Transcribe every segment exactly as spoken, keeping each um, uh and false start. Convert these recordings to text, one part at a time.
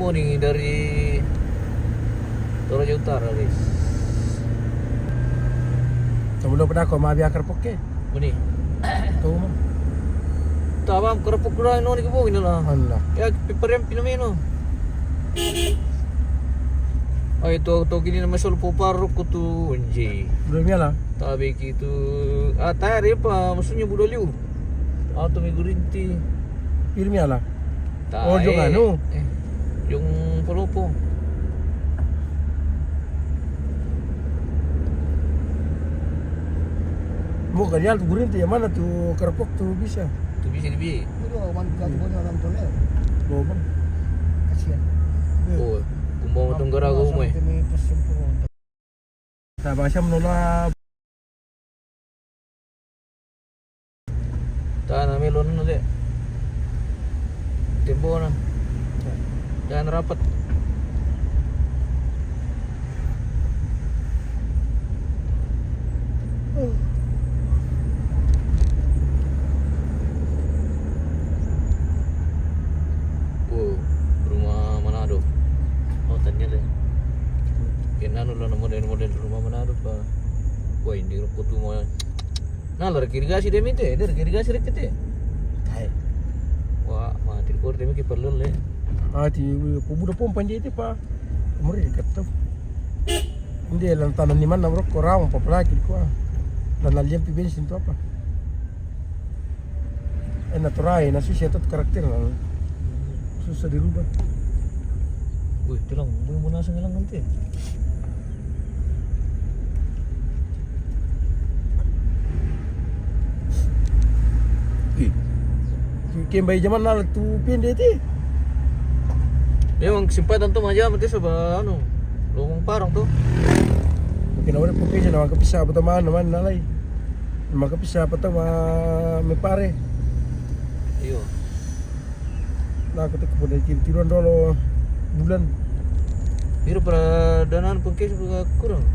Morning dari Toraja Utara, guys. Kamu lo pernah kau mau biakar poke? Muni. Tahu mah. Tabam kerapok kurang no ni kebong ini lah. Allah. Ya, piperian pinomeno. Ay, to, to gini nama solo popar ko tu unji. Belum ya lah. Tabi kitu. Ah, tayari pa, maksudnya buda liu. Auto mi gurinti. Ilmiah lah. Oh, jong anu. Eh, jong palopo. Mo kalian tu gurinti yang mana tu kerapok tu bisa? Tu bisa dibi. Udah, wan ka tu banyak orang tu le. Lo bang. Kasihan. Oh, kumbawa tong garago mo eh. Sa ba siya manola. Tana melon na de. Tempo na. Jangan rapat. Wow, rumah Manado. Oh, tanya deh. Kena nula model-model rumah Manado pa. Wah, ini ruko tu mau. Nah, lari irigasi deh mite, dari irigasi deh kete. Hai. Wah, mati kor deh mike perlu le. Ah, ti kubu da pompa ndi te pa. Muri kata. Inde lan tana ni mana roko rawa papalaki kwa. Lan liempi bensin tu apa? Eh, naturai, na susah itu karakter na. Susah dirubah. Wih, tulang, mau mau nasa ngelang nanti. Ih. Kembai zaman nala tu pende ti. Memang kesempatan tu maja mati sebab anu, lowong parang tu. Mungkin awak pakai je nama kapisa apa teman teman nalai. Nama kapisa apa teman me pare. Iyo. Nah, aku tak kepada tiru-tiruan dulu bulan. Piro para danaan pengkes buka kurang?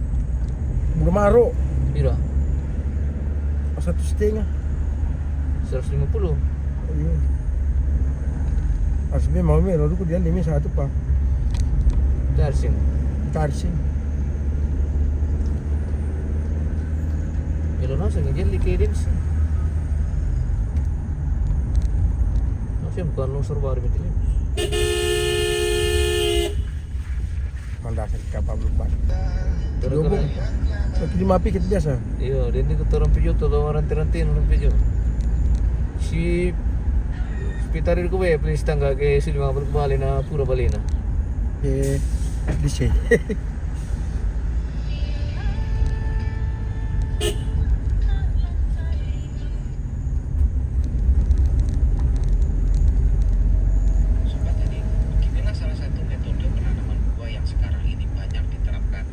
Bulan maro. Piro? Satu setengah. Seratus lima puluh. Iya. Asli mau me lalu ku dia lima satu pa. Tarsing. Tarsing. Ilo na sa ngigil di Kirin. Kasi ang bukan lungsur baru betul. Mandasa di kapal berubah. Gara-gara. Tapi lima pikit biasa. Iyo, dan di kotoran pijo tu orang terantin orang pijo. Si sekitar itu gue please tangga ke si lima puluh kembali na pura bali na. Eh, di sini. Sobat, jadi inilah salah satu metode penanaman buah yang sekarang ini banyak diterapkan.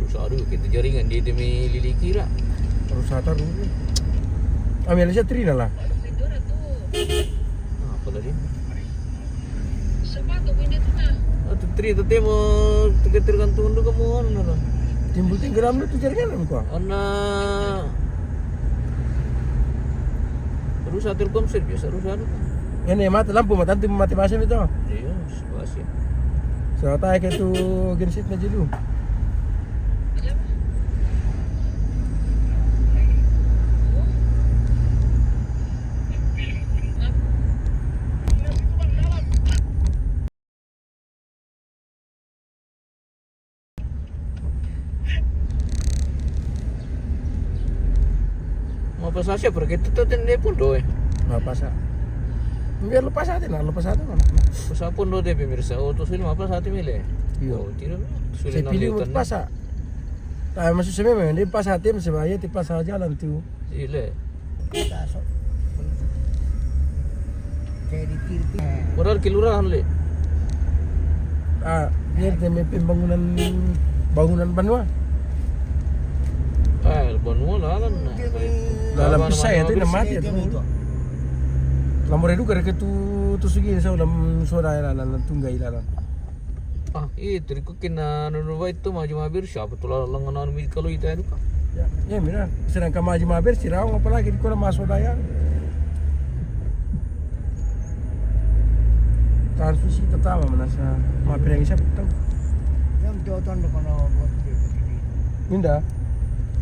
Rusak dulu kita jaringan dia demi lili kira. Rusak taruh. Ambil aja Trina lah. Apa tadi? Sepatu pindah tu nah. Ah, tu Tri, tu temo, tu tergantung tu kamu anu lah. Timbul tenggelam tu jaringan apa kau? Ana rusak Telkomsel biasa rusak tu. Ini mati lampu, mati lampu, mati masih itu. Iya, masih. Saya tanya ke tu genset na jelu. Mau pasal siapa? Kita tu tende pun doh eh. Mau pasal. Biar lepas hati nah, lepas hati mana? Pasal pun doh deh pemirsa. Oh, tu sini mau pasal hati milih. Iya. Oh, tidak. Sulit. Saya pilih mau pasal. Ah, maksud saya memang dia pasal tim sebab dia pasal jalan tu. Ile. Padahal kelurahan le. Ah, biar dia pembangunan, bangunan banua. Ah, banua lah kan. Dalam pisai itu nama dia tu. Lamore duka ke tu tu sugi sa ulam soda ya la tunggai la. Ah, iya, tadi ku kena nunu ba itu maju mabir siapa tu la lengan anu mi kalau itu anu ka. Ya, ya mira, sedangkan maju mabir si rawang apalagi di kola masuk daya. Tahan susi tatama manasa mapinagi siapa tau. Yang jauh tuan kono buat dia. Minda.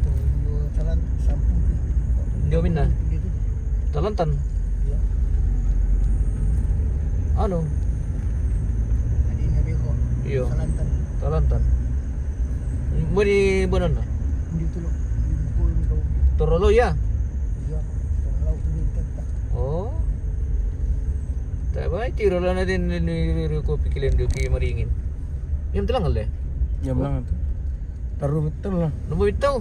Tuh, jalan sampung tuh. Dia minda. Dia tuh. Talantan. Iya. Anu. Tadi nabi kok. Iya. Talantan. Talantan. Mau di mana? Di Tolo. Di Tolo. Torolo ya? Iya. Torolo ini tetap. Oh. Tapi tiro lah nanti ni ni ko pikilan dia ki maringin. Yang telang le. Yang belang tu. Taruh betul lah. Nombor itu.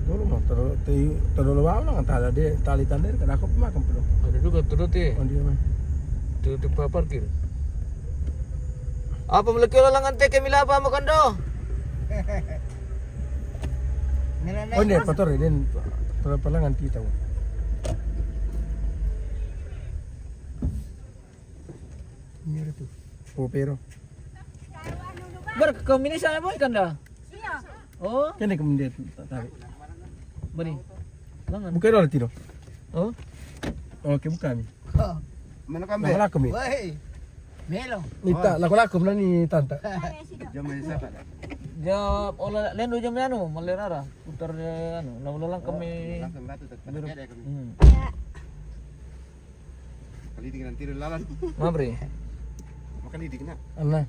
Dulu mah taruh ti taruh lo bawah lah tala dia tali tanda kada aku makan perlu. Ada juga terus ti. Oh dia mah. Tu tu pa parkir. Apa melaki orang langan te kami lapa makan doh? Oh, ini pator ya, dan palangan kita. Ini ada tuh. Oh, pero. Ber, kau mini sana boy kan dah? Iya. Oh. Kan dia kemudian tarik. Beri. Langan. Buka dulu tiro. Oh. Oke, buka ni. Mana kami? Laku-laku mi. Woi. Melo. Nita, laku-laku mana ni tanta? Jam siapa dah? Jam ola lendo jam anu, malerara. Putar anu, lalu lalang kami. Langsung batu tak ada kami. Hmm. Kali dengan tiru lalan. Mabri. Makan idik nak. Anna.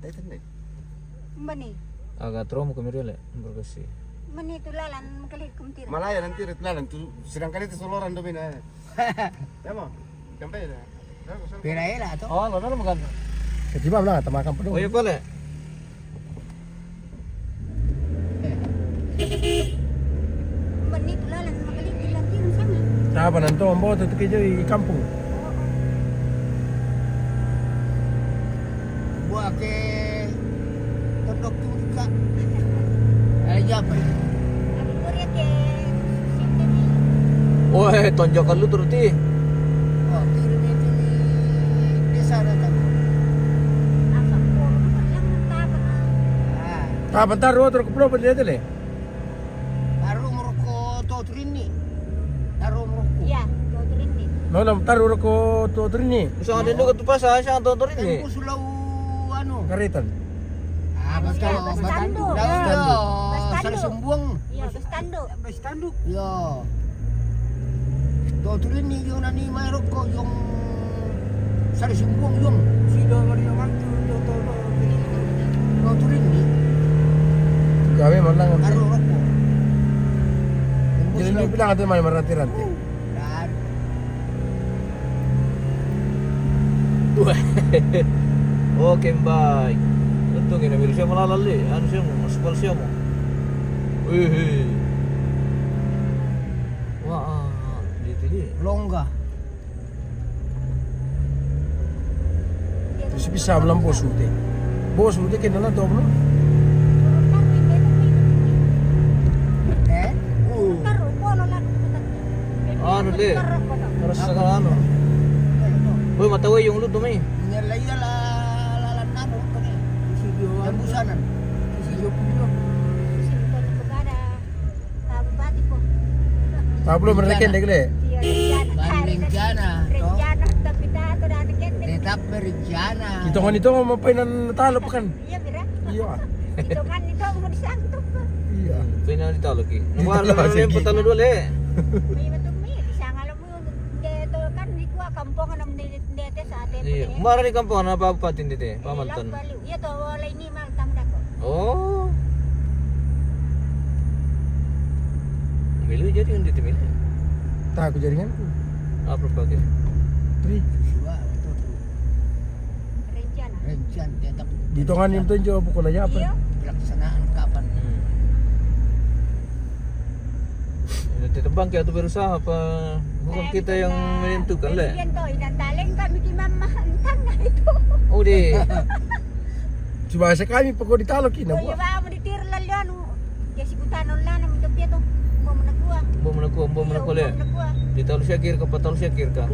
Tadi tadi. Mbani. Aga tromo kami dole, berkasi. Mbani tu lalan kali kumtira. Malaya nanti rit lalan tu sedangkan itu soloran tu bina. Ya mau. Sampai dah. Pira ela to? Oh, lo lo makan. Ketiba bilang tamakan penuh. Oh iya boleh. Menit lalan makali bilang tiru sana. Tapa nanto mambo tu tuki jo i kampung. Buah ke tondok tu juga. Aja apa? Aku dia ke sini. Oh, eh, tonjok kalu terus ti. Oh, tiru ni ti desa datang. Apa? Apa tahu terus ke pulau benda tu le? Baru merokok tu terini. Taruh merokok. Ya, tu terini. Malam taruh rokok tu terini. Usah ada juga tu pasal, usah tu terini. Tembus lau anu. Karetan. Ah, betul. Iya, bas tanduk. Bas tanduk. Bas tanduk. Salah sembuang. Iya, bas tanduk. Bas tanduk. Ya. Tu terini yang nani mai rokok yang salah sembuang yang. Sida mari mantu tu tu tu. Tu terini. Gawe malang. Taruh rokok. Jadi ni bilang ada mai merhati-hati. Dan wah. Oke, baik. Untung ini milik siapa lalu le? Anu siapa? Aspal siapa? Wih. Wah, di itu dia. Longga. Terus bisa bilang bos Ute. Bos Ute kenal atau belum? Eh? Anu le. Terus sekarang anu. Woi, mata woi yung lu tu mai. Nyala iya la la la nanu tu ni. Yang busanan. Isi yo puyo. Isi bukan negara. Tahu belum mereka kendek le. Iya, rencana. Rencana, tapi tak ada kendek. Tetap berencana. Itu kan itu mau mapain nang talo pekan. Iya, bira. Iya. Itu kan itu mau disantup. Iya. Pina di talo ki. Nomor yang pertama dulu le. Iya, betul mi. Di sana lo mu de to kan di gua kampung nam de de te sa te. Iya. Mara di kampung apa patin de te? Pamantan. Iya to, wala ini mal tam dako. Oh. Milu jadi kan di milu. Tak aku jaringanku. Apa pakai? Tri. Rencana. Rencana tetap. Di tongan yang tunjuk pukul aja apa? Iya. Pelaksanaan kapan? Hmm. Ini tetap bangke atau berusaha apa? Bukan kita yang menentukan le. Iya to, idan taleng kami di mama entang itu. Oh deh. Coba saya kami pokok di talo kina. Oh iya, ba mau ditir lalu anu. Kasi kutano lana mi topia to. Bo menekua. Bo menekua, bo menekua le. Bo menekua. Di talu syakir ka, pa talu syakir ka.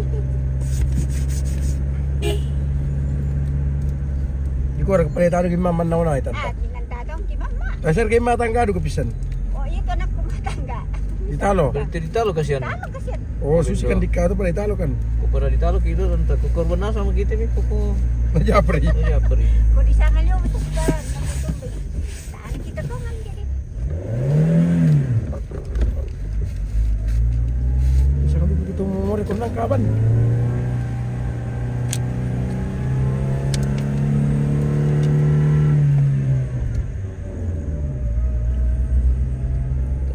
Di kora ka pale talu ki mama na wana ita. Ah, dengan tatong ki mama. Dasar ki mama tangga du ka pisan. Oh, itu anak rumah tangga. Di talo. Berarti di talo kasihan. Talo kasihan. Oh, susi kan di kato pale talo kan. Ko para di talo kita tanta ko korban sama kita mi poko. Japri. Japri. Ko di sana liyo, betul, betul. Saan kita tuh kan jadi. Bisa kan begitu mau rekonan kapan?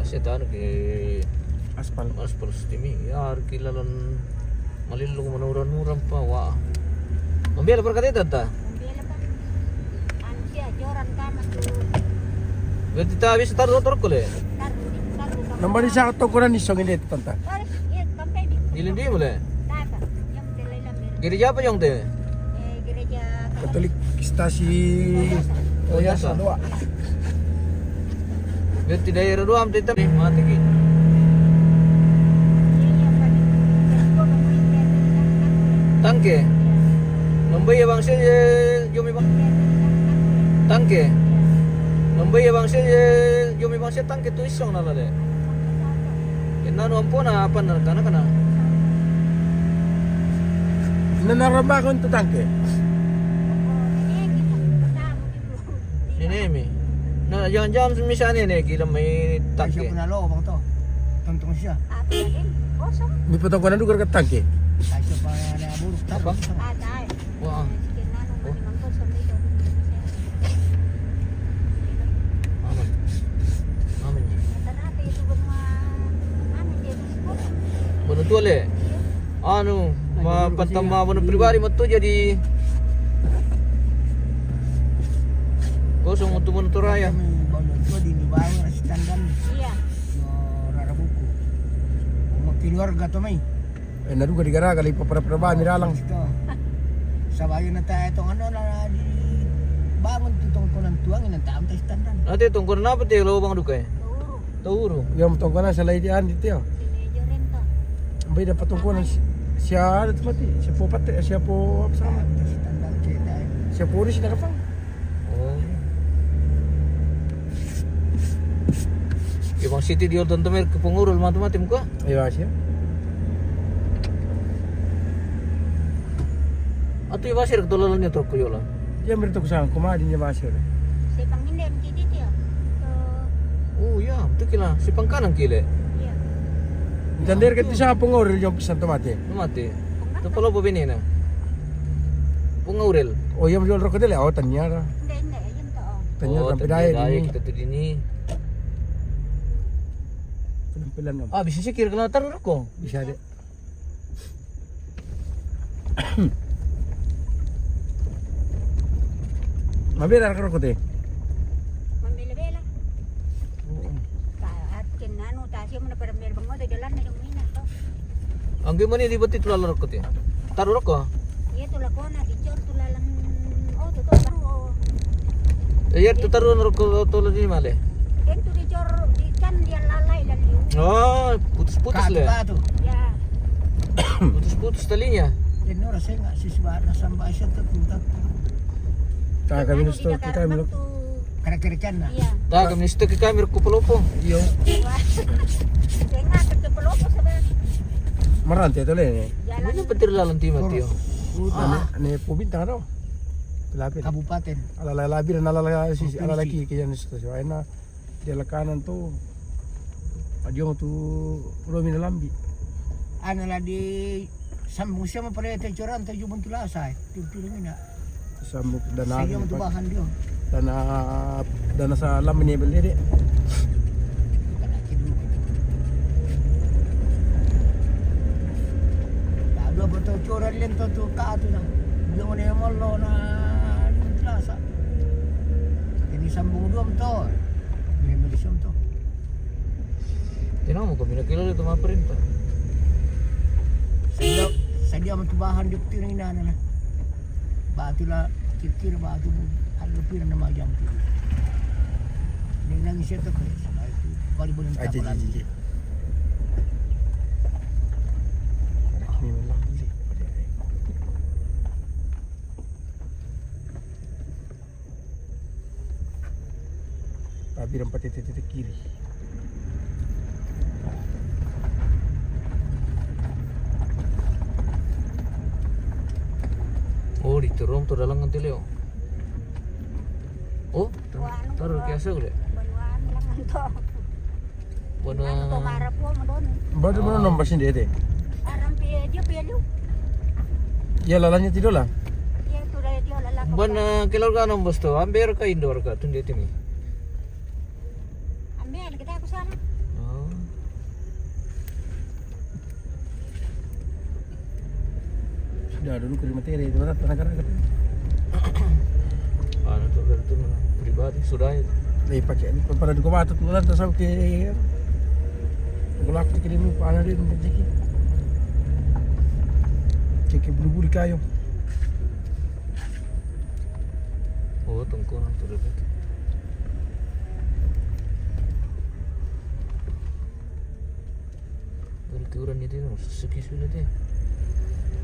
Kasi tahan ke aspal. Aspal sitimi. Ya, arki lalan malilung manuran-nuran pa wa. Mambela perkata tanta. Mambela pa. Anu siya, joran kama tu. Berarti ta bisa taru otor kole. Taru, taru. Nambari sa otor kole ni song ini tanta. Taru, iya, sampai di. Dilindi mule. Tata. Gereja apa yang te? Eh, gereja Katolik. Katolik Stasi. Oh, ya, Doa. Berarti daerah Doa am tetap mati ki. Tangke. Nambai ya bangsa ye, jomi bang. Tangke. Nambai ya bangsa ye, jomi bangsa tangke tu isong nala de. Kenanu ampona apa nana kana. Nana ramba kon tu tangke. Nene mi. Na jangan-jangan misalnya ne kila mai tangke. Siapa na lo bang to? Tongtong siya. Apa ya, Din? Kosong. Di potong konan dugar ke tangke. Ay, siya pa na buruk. Apa? Atay. Wah. Sige, nanu, oh. Manimang kosong dito. Aman. Aman. Atanape itu benua. Aman dia. Benar tuh le. Anu, ma patama bono pribadi mo to jadi kosong mo to bono to raya. Kami bono to di ni bawa rasi tanggal. Iya. Yo rara buku. Mo keluarga to mai. Eh, na duga di garaga lai papara-para ba mi dalang. Ito. Sabayo na ta tong ano na di bangun tu tongkonan tuang inan ta am ta si tanggal. Ate tongkonan apa te lobang duka e? Tauru. Yang tongkonan salai di andi teo. Bai dapat tongkonan si, si ada tu mati, si po pate, si po apa sama. Siya po rin si nakapang. Oh. Ibang city di Orton Tomer ke pengurul mati-mati muka. Iya siya. Atu iba sir ketulalan niya truk kuyola. Iya, mirto ko sa kumadi niya ba sir. Sipang hindi ang titi tiyo. Oh iya, betul kila. Sipang kanan kile. Iya. Jandir ka ti sa pungor yung pisan tomate. Tomate. Tupalo po binina. Pungoril. Oh iya, mjol roko dele. Oh tanya ra. Hindi, hindi. Ayun to, oh. Tanya ra pidai dini. Kita tu dini. Pelan-pelan. Ah, bisa sikir kalau taruh roko. Bisa de. Mabela ka roko te. Mambela-bela. Oo. Ka at ken anu ta siya mo na para mel bango ta jalan na yung mina to. Ang gimana di bati tulala roko te. Taru roko. Iya tulakona di jor tulalan. Oh to to bang oh. Iya tu taru roko tolo di male. Ken tu di jor di kan dia lalai lalu. Oh, putus-putus le. Katu. Ya. Putus-putus talinya. Ken ora senga siswa na samba siya tapunta. Ta kami gusto kita milo. Kare-kare kan na. Iya. Ta kami gusto kita milo ko palopo. Iyo. Senga ke palopo sabar. Marante to le ne. Jalan. Mana petir lalan tima tiyo. Ane ne pobinta do. Pelapin. Kabupaten. Ala la labir na ala la si ala la ki ke yan gusto. Ay na. Dia la kanan to. Adiong tu romi na lambi. Ana la di sambung siya mo pare te coran te jubun tu lasa. Tiu tiu mina. Sambung dana. Siya mo tu bahan dio. Dana dana sa lambi ne beli de. Dua betul coran len to tu ka tu na. Dio ne mo lo na jubun tu lasa. Ini sambung dua betul. Ini medisyon to. Tinamo ko, pinakilala ito mga parinta. Sadia, sadia mo tubahan di putira inana na. Batu la, kira-kira batu mo, ano pira na majam pira. Ini nang siya to kaya, sa bali, bali mo ng tapalan. Ay, di, di, di. Anak ni mo lang, di. Pabilang patete-tete kiri. Ori. Turun tu dalam nanti leo. Oh, taruh kiasa udah. Buat mana? Mana to mara po mo don. Baru mana nombor sini deh. Aram pe dia pe lu. Ya, lalanya tidur lah. Ya, tu dah dia lalak. Bana keluarga nombor tu, ambil ka indoor ka tunde timi. Ambil kita aku sana. Oh. Sudah dulu ke materi itu, tanah-tanah. Anu tu, tu pribadi sudah itu. Eh, pakai ini pada dua batu tu, lantas aku ke, aku laku ke ini, panas dia rezeki. Cek bulu-bulu kayu. Oh, tungkunan tu rezeki. Berarti orang itu suki sudah deh.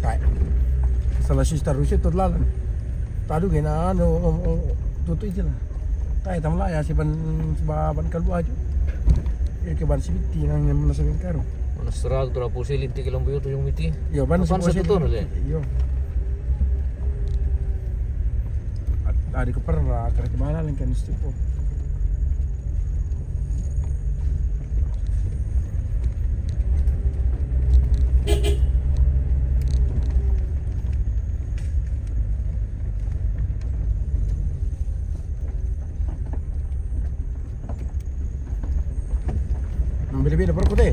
Kai. Salah susi tarusi tu lalan. Tadu kena anu, tutu itu lah. Tai tam lah ya si ban, si ba-, ban kalu aja. Ya ke ban sibiti nang yang mana sabin karu. Mana serag tu rapu silim ti kilang buyu tu yung miti. Yo, ban satu tu le. Yo. Ada ke pernah kerja mana lengkan situ. Bili-bili baru kote.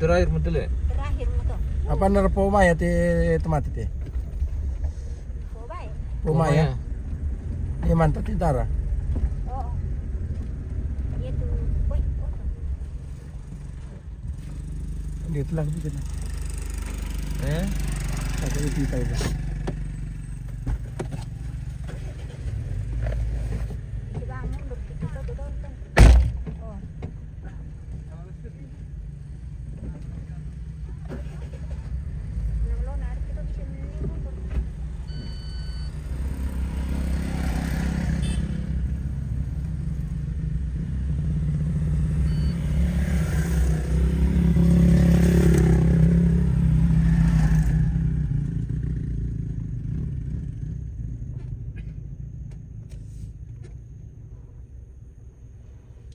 Terakhir mentele. Apa nara po maya te temati te? Po maya. Ini mantap tentara. Oh. Dia tu. Dia telah kita. Eh? Tak ada kita itu.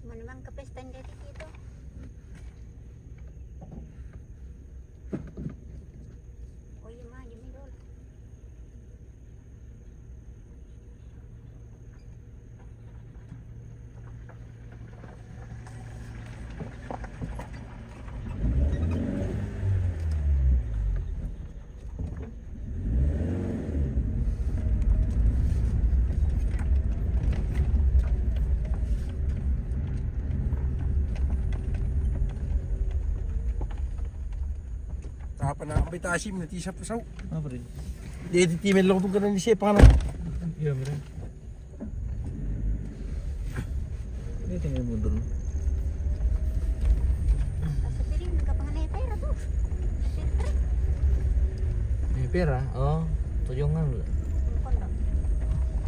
Mana mang ke pesta ndai titi tu? Oh iya, ma, jam ni dulu. Apa na ambil tasim nanti siapa sau? Apa dia? Dia di tim lo tu kena di siapa na? Iya, betul. Ini tinggal mundur. Asa piring ka panganay pera tu. Siyempre. Ini pera? Oh, tujongan.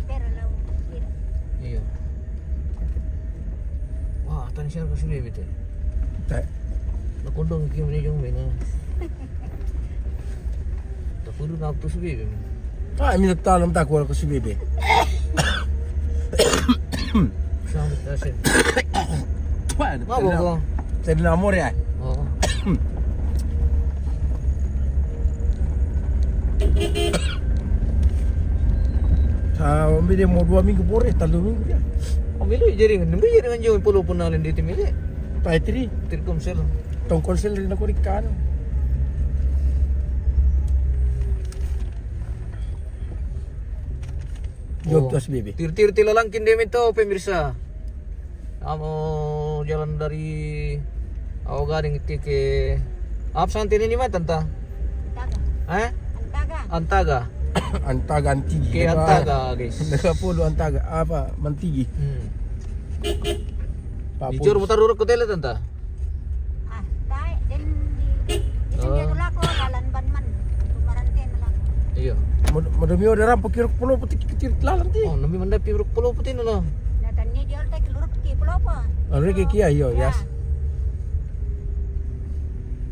Pera lang. Iya. Wah, atan siya kasi bebe te. Te. Nakundong kim ni yung mina. Tapuro na ako sa bebe. Ah, minutalam ta ko si bebe. Sa asin. Mabo ko. Sa din amor ya. Oo. Sa umbi de mo dua minggu pore, talu minggu ya. Ang bilo, jaringan. Ang bilo, jaringan yung pulo po nalang dito, mili. Paitri. Tirkom sila. Tong konsel rin ako rin kano. Job to si Bibi. Tirtir tilalangkin demi to, pemirsa. Amo jalan dari Awa Gading iti ke apa santi ini mah tanta? Antaga. Eh? Antaga. Antaga. Antaga Antigi. Ke Antaga, guys. Nagapolo Antaga. Apa? Mantigi. Hmm. Papos. Jujur mutar urut ko tele tanta. Ah, tayo din di, di, di, di, Iyo. Mad-, madami o darang pakiro polo putih kecil lalang ti. Oh, nami mandapi ruk polo putih nala. Na tanne dia alta keluruk ke polo apa? Lalu ke kia iyo, ya.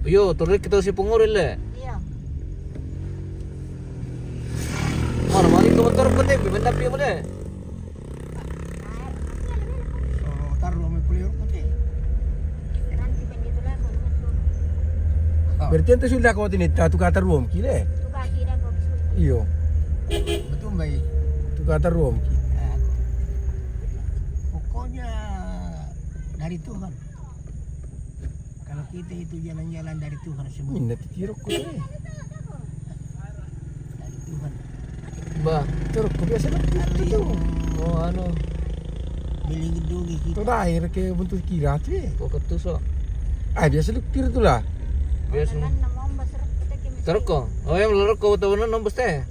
Iyo, turun kita si penguril le. Iya. Mana mari tu motor putih, mandapi apa le? Oh, taruh mai pulirku te. Berarti ente sudah kau tini, tu kata ruam kile. Iyo. Betul, baik. Tu kata ruam ki. Pokoknya dari Tuhan. Kalau kita itu jalan-jalan dari Tuhan semua. Minna ti tirokko te. Dari Tuhan. Ba. Tirokko biasa lah. Kalau itu yang Oh, anu. Beli gedung itu. Tu dah air ke bentuk kira tu. Kok ketus kok. Ah, biasa lu kira tu lah. Biasa. Tirokko. Oh, yang tirokko tahu nombos te.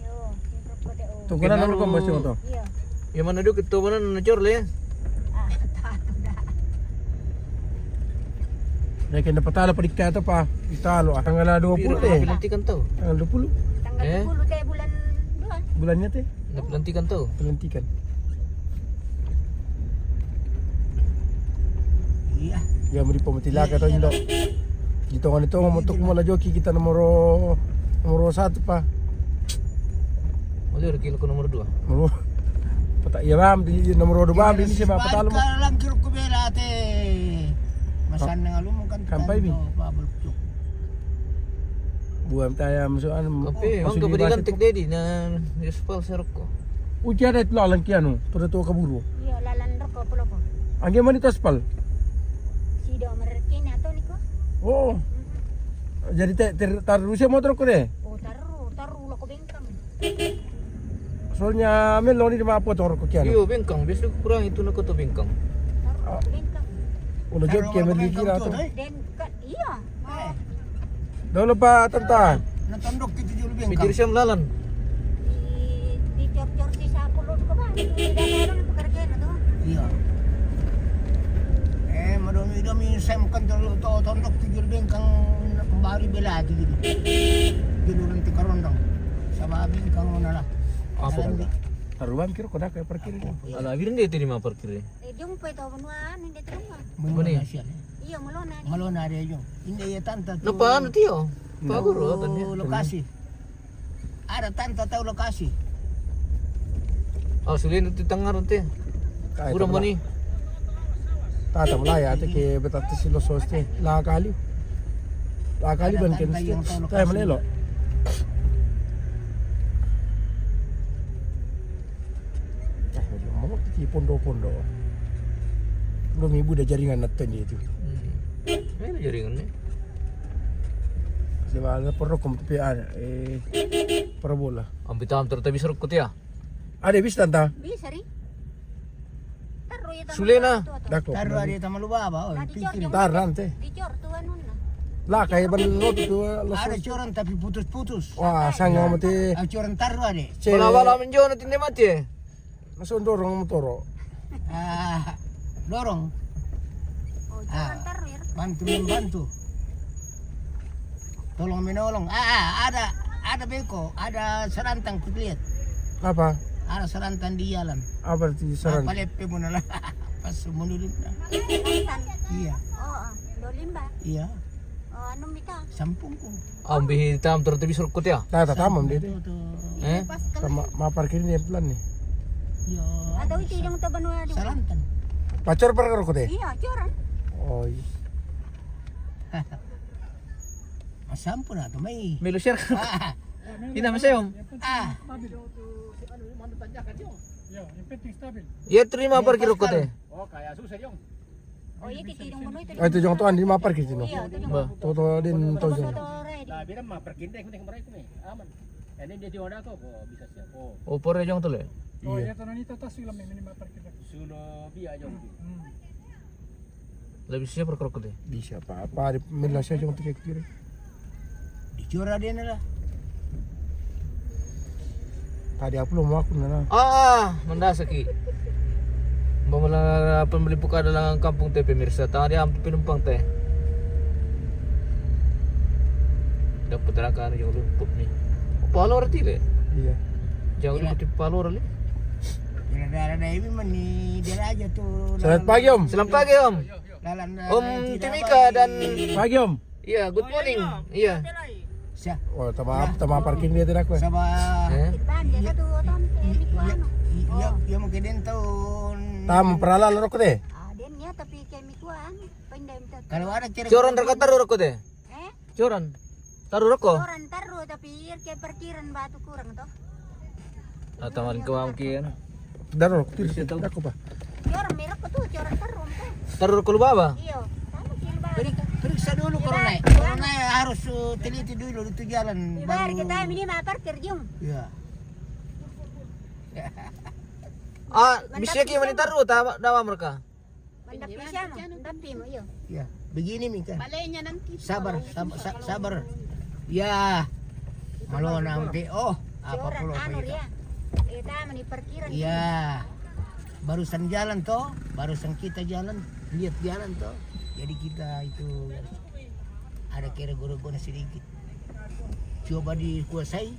Tunggu na nombos tu. Iya. Yang mana dulu kita mana ngecor le? Ah, tak ada. Ya kena petala pedika tu pa. Kita lo tanggal dua puluh deh. Nantikan tahu. Tanggal dua puluh. Tanggal dua puluh teh bulan dua. Bulannya teh. Nantikan tahu. Nantikan. Iya. Ya, mau dipemetilaka tu Indo. Di tongan itu mau tuk mau joki kita nomor nomor satu pa. Boleh kilo ke nomor dua. Nomor Pata iya bam di nomor dua bam ini siapa pata lu. Langkir ku bela te. Masan dengan lu mungkin kampai bi. Buam taya masuk anu. Tapi emang keberilan tik dedi na yuspal serokko. Uji ada itu lalang kianu, pada tua kaburu. Iya, lalan rokko pulau ko. Angge mani taspal. Sido merekin atau niko? Oh. Jadi te ter taruh motor ko deh. Oh, taruh, taruh lo ko bengkang. Soalnya meloni di mapo tor ko kian. Iyo, bengkang. Biasa kurang itu nak tu bengkang. Ulo job ke meli kira tu. Iya. Dolo pa tanta. Natondok itu julu bengkang. Pikir siam lalan. Di cor-cor si sapu lo ko ba. Di dalam pekerjaan tu. Iya. Eh, madomi-domi sem kan tondok tu julu bengkang. Baru bela tu julu. Julu nanti karondong. Sama bengkang mana lah. Apa? Taruhan kira kau dah kayak parkir itu. Ala bilang dia terima parkir. Eh, jong pe to benua ni dia terima. Benua Asian. Iya, melona. Melona dia jong. Ini ya tanta tu. Napa anu tio? Pak guru apa ni? Lokasi. Ada tanta tahu lokasi. Oh, sudah nanti tengah nanti. Kurang mani. Tata mulai ya, te ke betata silo soste. La kali. La kali ban ken. Tayo malelo. Eh, mau di pondo-pondo. Belum ibu dah jaringan nonton dia tu. Hmm. Mana jaringan ni? Sebab ada perokok tu eh parabola. Ambil tam terus bisa rokok ya. Ada bisa tanta. Bisa ri. Sulena. Dako. Taruh ada tamu lu baba. Oh, pikir. Tar nanti. Dicor tu anuna. Lah kayak benar tu. Ada coran tapi putus-putus. Wah, sanggup mati. Ah, coran taruh ada. Bala-bala menjo nanti dia mati. Masuk dorong motoro. Ah, dorong. Oh, jangan taruh ya. Bantu membantu. Tolong menolong. Ah, ah, ada ada beko, ada serantang kulihat. Apa? Ada serantang di jalan. Apa itu serantang? Apa lepe muna lah. Pas menurut. Iya. Oh, dolimba. Iya. Oh, anu mita. Sampungku. Ambil hitam terus bisa rokok ya. Nah, tak tamam dia. Eh? Sama ma parkir ni pelan ni. Iya. Ada itu yang tu benua dulu. Serantang. Pacar parkir rokok deh. Iya, coran. Oh iya. Masampun atau mai. Melu share. Ina masayom. Ah. Iya, yang penting stabil. Iya, terima parkir rokok deh. Oh, kayak susah dong. Oh, iya, kita yang menurut itu. Ah, itu jong tuan di ma parkir sini. Iya, itu jong. Ba. Toto din to jong. Nah, bilang ma parkir deh, penting mereka ni. Aman. Ini dia jong ada kok, bisa siap. Oh. Oh, pore jong tu le. Oh, iya, tanah ni tatas film ni ma parkir. Sudah biar jong. Hmm. Lebih siap rokok deh. Bisa apa-apa di Malaysia cuma tiga kiri. Dicor ada ni lah. Tadi aku belum aku nana. Ah, mendasaki. Bamala pembeli buka dalam kampung teh pemirsa. Tadi am penumpang teh. Dapat terangkan yang lumpuk ni. Apa lo reti le? Iya. Jauh di Kutip Palur, li. Selamat pagi, Om. Selamat pagi, Om. Om Timika dan pagi, Om. Iya, good morning. Iya. Oh, tama, tama parking dia tidak, Sabah. Eh? Tam peralal rokok deh. Ah, den ya, tapi kayak mikuan. Kalau ada kira Coran rokok taruh rokok deh. Eh? Coran. Taruh rokok. Coran taruh, tapi ir ke parkiran batu kurang toh. Atau maling ke mungkin. Darok, tuh, bisa tahu. Aku, Pak. Coran merek tuh, coran taruh tuh. Taruh rokok lu bawa? Iyo, taruh kiri bawa. Periksa dulu kalau naik. Kalau naik harus uh, teliti dulu itu jalan. Baru kita ini mah parkir jung. Iya. Ah, bisa ki mani taruh, dawa mereka. Mandapi siya mo, mandapi mo, iyo. Ya, begini, Mika. Balenya nanti. Sabar, sabar, sa- sabar. Ya, malona, Mika. Oh, apa pulo anu, Mika? Ya. Eh, tama ni parkiran. Ya, barusan jalan toh, barusan kita jalan, lihat jalan toh. Jadi kita itu ada kira guna-guna sedikit. Coba dikuasai.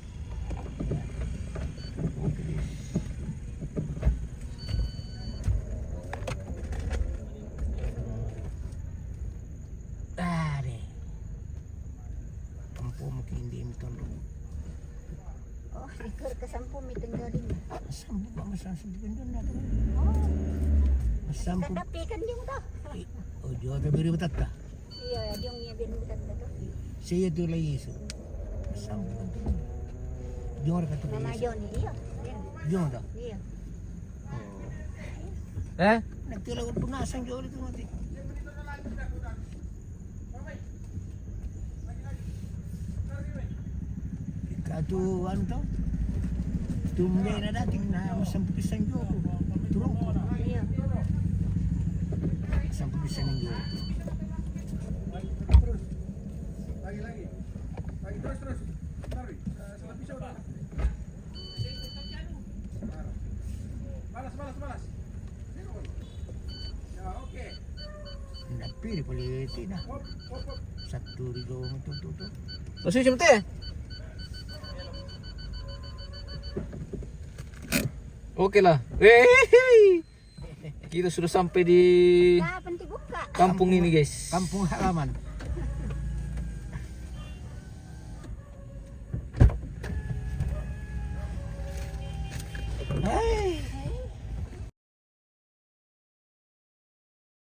Tare. Ampo mungkin di tondong. Oh, ikut ke sampu mi tenggalin. Sampu, Pak, masa sampu tenggalin ada. Oh. Sampu. Tetapi kan yung to. Oh, jual ke biri betatta. Iya, dia punya band bukan betul. Saya tu lagi isu. Sama. Jor kata dia. Mama John, iya. Jor dah. Iya. Eh? Nanti lawan punasan jauh itu mati. Katu anu tau. Tumben na dating na masampu pisan joko. Turun. Iya. Masampu pisan joko. Lagi, lagi. Lagi, terus, terus. Sorry. Eh, salah pisau dah. Balas, balas, balas. Ya, oke. Napiri pale tina. Hop, hop, hop. Satu rigo tu tu tu. Masih jam teh? Oke lah. Wehehe. Kita sudah sampai di kampung ini, guys. Kampung halaman.